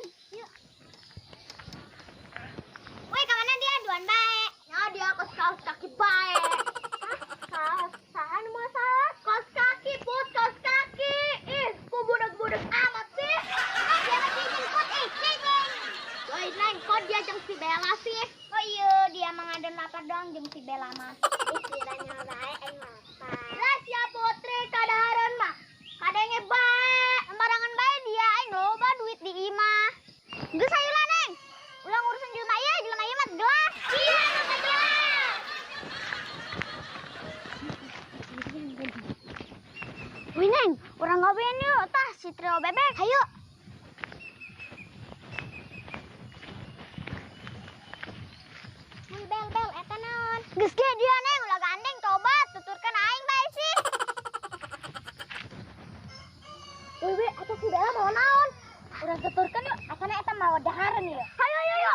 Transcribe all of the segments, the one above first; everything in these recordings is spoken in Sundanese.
Neng. Yuk. Woi, ka mana dia duan bae? Ya dia ke kaos kaki bae. Hah? Kaos saha nu masalah? Kaos kaki, Put, kaos kaki. Ih, kok budak-budak amat sih? Ah, dia mah cicing, Put. Ih, cicing. Woi, Neng, kok dia jeung si Bella sih? Oh iya, dia mah ngaden lapar doang jeung si Bella mah. Ih, kiranya bae aing lapar. Lah sia Putri kadahareun mah. Kadenge bae. Sembarangan bae dia, aing loba duit di imah. Geus hayu lah, Neng. Ulah ngurusin jelema ieu, jelema ieu mah gelas. Iya, nu gelas. Wih, Neng, urang gawean yuk, tah si trio bebek. Hayu. Wih, bel bel eta naon? Geus ge dia, Neng, ulah gandeng coba tuturkeun aing bae sih. Wih, wih, atuh si Bella mau naon? Urang tuturkeun yuk, asana eta mau dahareun yuk. Hayu, hayu, hayu.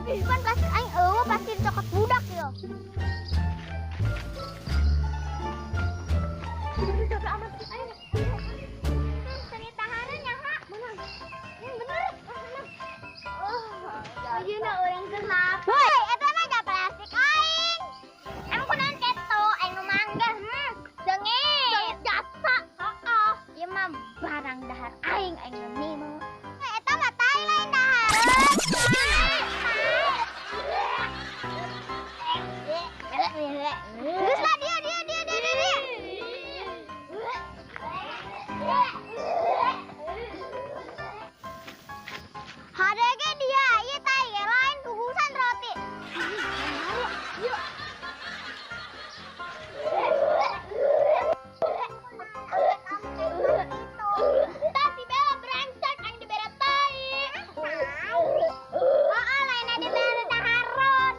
Ih, pan plastik aing eueuh pasti dicokot budak yo. Capek amat sih, ayo. Cerita hareun ya, Ha. Menang. Yang bener. Menang. Oh, ayeuna urang keur lapar. Woi, eta mah da plastik aing. Emang kunaon keto aing nu mangga, Sengit. Sengit jasa. Heeh. Ieu mah barang dahar aing, aing nu nemo. Eta mah tai lain dahareun. Geus lah dia dia dia dia dia. Dia. Hadege dia, ieu tai ge lain kugusan roti. Yuk. Tah si Bella brengsek aing dibere tai. Heeh, lain ada bere dahareun.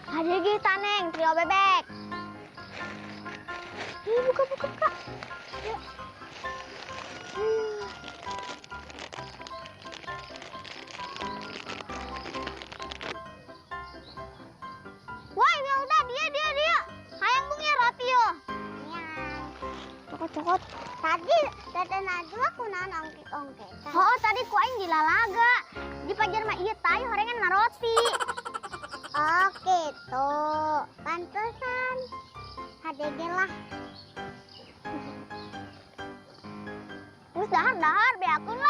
Hadege taneng trio bebek. Ih, buka buka buka. Yuk. Woi, Wilda, dia dia dia. Hayang bungnya roti yo. Cokot cokot. Tadi Tete Najwa kunaon ongkek-ongkekan. Oh, tadi ku aing dilalaga. Di pajar mah ieu tai horengan mah roti. Oh, gitu. Pantesan. HDG lah. Terus dahar-dahar beakun lah.